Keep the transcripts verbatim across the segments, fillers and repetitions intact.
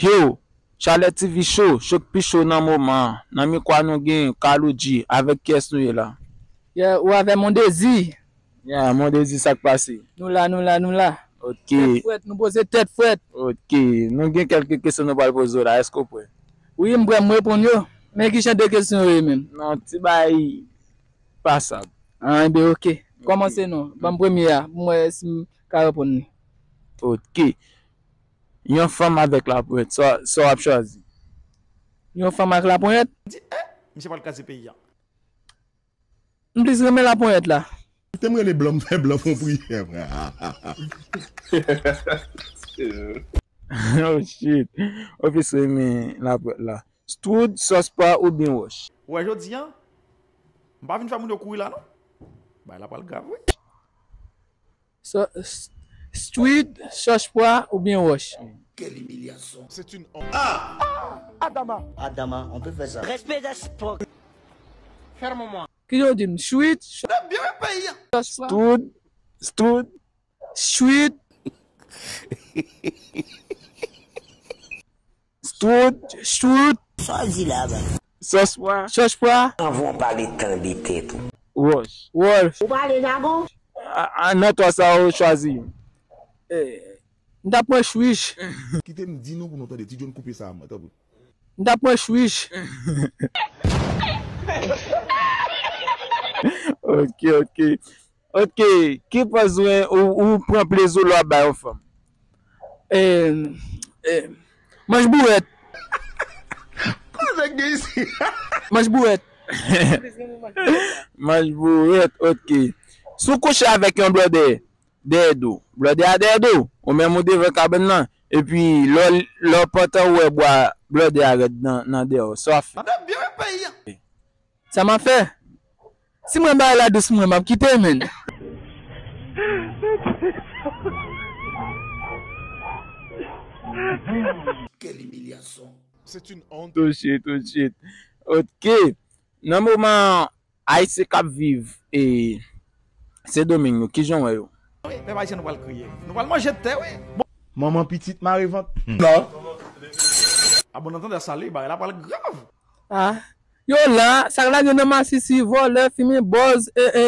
Yo, Chalè T V Show, cho k pi cho nan moman an. Nan mikwo a nou gen Carlou G, avèk kiyès nou ye la? Yeah, ou avè Mondezi. Yeah, Mondezi, sa k pase? Nou la, nou la, nou la. Ok. Tèt frèt, nou poze tèt frèt. Ok, nou gen kèlke kesyon nou pral poze w la, èske w prè? Wi, m prè, m reponn yo. Men ki jan de kesyon yo ye menm? Non, ti bagay pasab. Ah, enben, ok. Ok. Kòmanse non. Ban m premye a, pou m wè si m ka reponn li. Ok. Yon fanm avèk laponyèt, sa, sa w ap chwazi? Yon fanm ak laponyèt? Di, eh, misye pral kraze peyi a. M plis renmen laponyèt la. Kite m rele blan, m fè blan fon priyè, frè. Oh shit. Ou plis renmen laponyèt la. Stroud, sòs pwa oubyen wòch? Ou wè jodi a, m pa vin fè moun yo kouri la non. Bagay la pral grav wi. Sò-, s-, Stroud, sòs pwa oubyen wòch? Quelle humiliation. C'est une honte. Ah! Adama. Adama, on peut faire ça. Respect des Spock. Ferme-moi. Ki yo di m? Stroud, sòs pwa? Stroud, Stroud. Stroud. Stroud, Stroud. Sa w di la, bay? Sòs pwa. Sòs pwa. Anvan w pale, tande tèt ou. Wòch. Wòch. Ou pale jagon? A, a, nan twa sa ou chwazi. Eh, m ta pran chwich. Kite m di non pou nou tande. Ti John koupe sa a mwen, tanpri. M ta pran chwich. Ok, ok. Ok, ki pòz ou, ou, ou pran plezi w lè w ap bay yon fanm? Eh, eh, manch bourèt. Koze k gen isi? Manch bourèt. Manch bourèt, ok. Si w kouche avèk yon blòdè dèyè do, blòdè a dèyè do, ou menm ou devan kabann nan, epi lè w, lè w pantan ou wè bwa blòdè a rèd nan, nan dèyè w, sa w ap fè? Sa m ap fè? Si mwen bay la dous mwen, m ap kite, menn. Quelle humiliation. C'est une honte. Oh shit, oh shit. Ok. Nan moman Ayisyen k ap viv e Sendomeng yo, kijan w wè yo? Wi, pèp ayisyen nou pral kriye. Nou pral manje tè, wi. Bon. Manman pitit mare vant. Non. A bon, nan tande sa li, bagay la pral grav. Ah. Yo la, sa k lage nan masisi, vòlè, fimen bòz, e, e,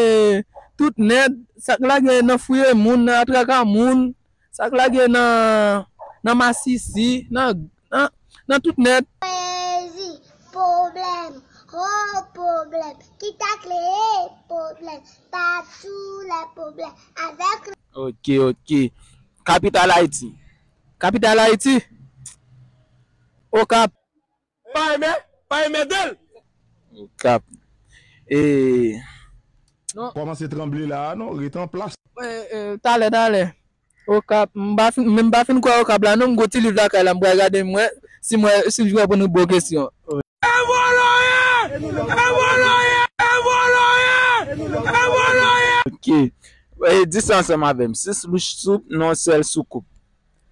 tout nèt, sa k lage nan fouye moun, nan atraka moun, sa k lage nan, nan masisi, nan, nan, nan tout nèt. Pwezi, pwoblèm, gwo pwoblèm, ki ta kreye pwoblèm, pa tou lè pwoblèm, avèk. Ok, ok. Kapital Ayiti. Kapital Ayiti. Okap. Pa renmen, pa renmen de l. Okap. E. Non. Kòmanse tranble la a, non, rete an plas. E, e, talè, talè. Okap, m pa fin, men m pa fin kwè Okap la, non, m gon ti liv lakay la, m pral gade, m wè, si m wè, si m jwenn pou nou bon kesyon. E vòlò ye! E vòlò ye! E vòlò ye! E vòlò ye! Ok. E, di sa ansanm avè m. Sis louch soup nan yon sèl soukoup.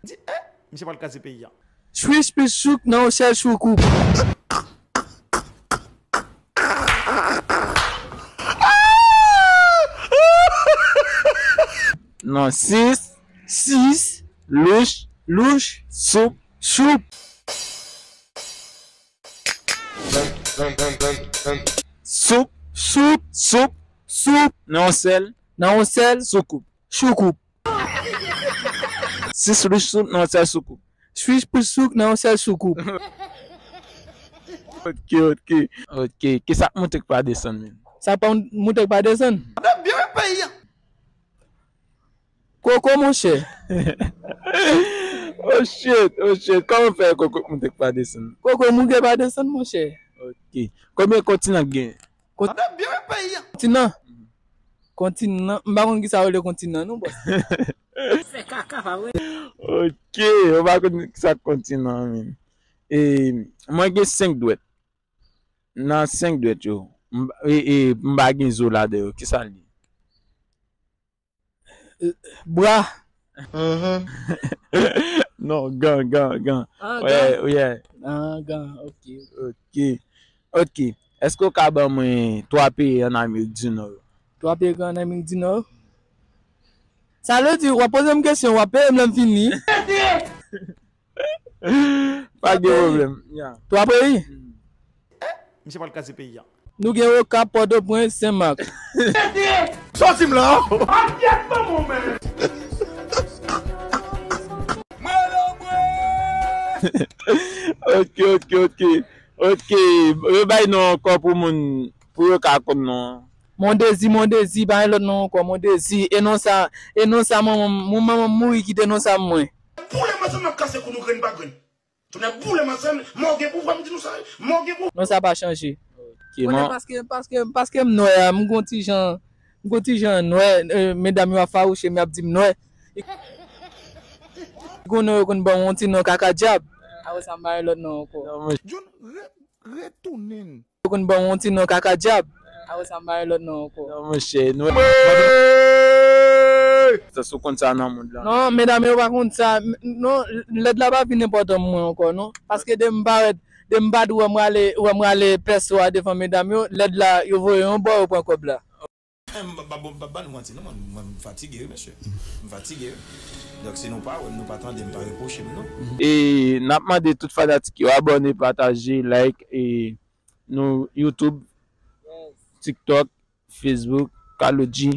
Di, eh, misye pral kraze peyi a. Chwich plis chouk nan yon sèl soukoup. Non, sis. Sis. Louch. Louch. Soup. Soup. Soup. Soup. Soup. Soup. Nan yon sèl. Nan yon sèl. Soukoup. Soukoup. Sis louch soup nan yon sèl soukoup. Sis louch soup nan yon sèl soukoup. Ok, ok. Ok, kisa k monte k pa desann, menm? Sa k pa moute k pa desann? Gade byen wi peyi a. Koko, monchè. Oh shit, oh shit. Kòman fè koko k moute k pa desann? Koko moute pa desann, monchè. Ok. Konbyen kontinan k gen? Kon-, gade byen wi peyi a. Kontinan. Kontinan. M pa konn kisa yo rele kontinan, non, bòs. Fè kaka, pa vre? Ok, ou pa konn kisa kontinan, menm. E, mwen gen senk dwèt. Nan senk dwèt yo, m, e, e, m pa gen zo ladan yo. Kisa l ye? Bra. Non, gan, gan, gan. Ah, gan. Yeah. Ah, gan, ok. Ok. Ok. Èske w ka ban mwen twa peyi ann Amerik di Nò yo? Twa peyi ann Amerik di Nò yo? Sa vle di, w ap poze m kesyon, w ap peye m lè m fini. Retire! Pa gen pwoblèm. Yeah. Twa peyi? Misye pral kraze peyi a. Nou gen Okap, Pòtoprens, Senmak. Sòti m la. Ok, ok, ok. Ok, rebay non ankò pou moun, pou yo ka konn non. Mon Dezi, Mon Dezi, pa gen lòt non ankò, Mon Dezi. E non sa, e non sa manman m, manman m mouri kite non sa mwen. Boule manzè m ap kase kou nou grenn pa grenn. Tounen boule manzè m, mò gen pou vwa m di nou sa, mò gen pou. Non sa pa chanje. Ok, konnen paske, paske, paske m nwè a, m gon ti jan, m gon ti jan nwè, eh, medam yo ap fawouche m, y ap di m nwè. Konnen yo konn ban m yon ti non kaka dyab. Apre sa m pa gen lòt non ankò. John, re-, retounen. Yo konn ban m yon ti non kaka dyab. Apre sa m pa gen lòt non ankò. Non, monchè, nou. Sa sou konn sa nan mond la. Non, medam yo pa konn sa. M-, non, lèd la pa vin enpòtan pou mwen ankò, non. Paske de m parèt, de m pa t wè m rale, wè m rale pèso a devan medam yo, lèd la, yo voye yon bò, yo pran kòb la. M pa, pa, pa, pa nou manti, non, mwen, mwen, m fatige, wi, mesye. M fatige, wi. Donk, si nou pa wè m, nou pa tande m, pa repwoche m, non. E n ap mande tout fanatik yo abòne, pataje, like, e nou YouTube, TikTok, Facebook, Kaloudji.